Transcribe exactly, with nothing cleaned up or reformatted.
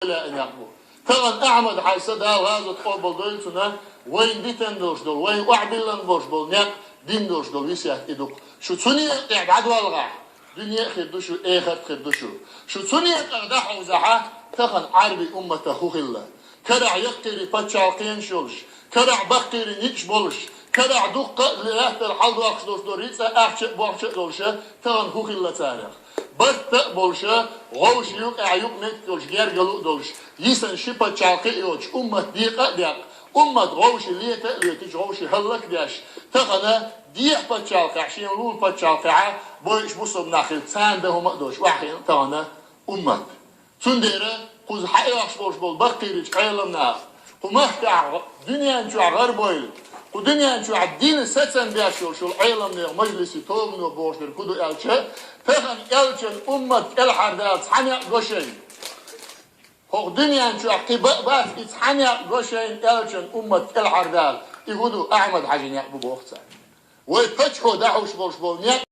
лаьа некъ бу. Тахана Ахьмад-Хьаьжас, Дала гӀазот къобал дойла цуьнан, вайна дитина долуш долу, вайна охьабиллина болуш болу некъ, дина долуш долу весет и ду-кх. Шу цу некъа тӀехь дӀадоллахь, дуьне а хир ду шу, эхарт а хир ду шу. Шу цу некъах дӀахьовзахь, тахана Ӏарбийн умматах хӀун хилла? Карахь яккхийрий пачхьалкхенаш йолуш, карахь баккхийрий ницкъаш болуш, карахь дуккха а лаьттара хьаладоккхуш долуш долу рицкъа, ахча а, бохча а долуш, тахана хӀун хилла царах? Барт а болуш, вовшийн юкъахь юкъаметтиг йолуш, гергарло а долуш, йисина ши пачхьалкх а йоцуш, уммат декъа а декъна, уммат вовшийн лета а леташ, вовшийн хӀаллак а деш, тахана дехьа пачхьалкхехь, шена лулахь пачхьалкхехь бойуш бусалба нах хилла, царна дан хӀума а доцуш, охьахиъна тахана уммат. Цундела кхуза хьаоьхуш болуш болу баккхийрачу Ӏеламнаха, кху махкахь, дуьнен чохь гӀарабевлла, кху дуьнен чохь дин сацам беш йолуш йолу Ӏеламнехан мажлисийн тобано бохуш дерг хӀун ду аьлча, тахана элчан уммат кӀелхьардала цхьа некъ го шайна. ХӀокху дуьнен чохь кхин бакъ бац и цхьа некъ го шайна элчан уммат кӀелхьардала, и хӀун ду, Ахьмад-Хьаьжин некъ бу боху цара. Вай паччахьо дӀахьуш болуш болу некъ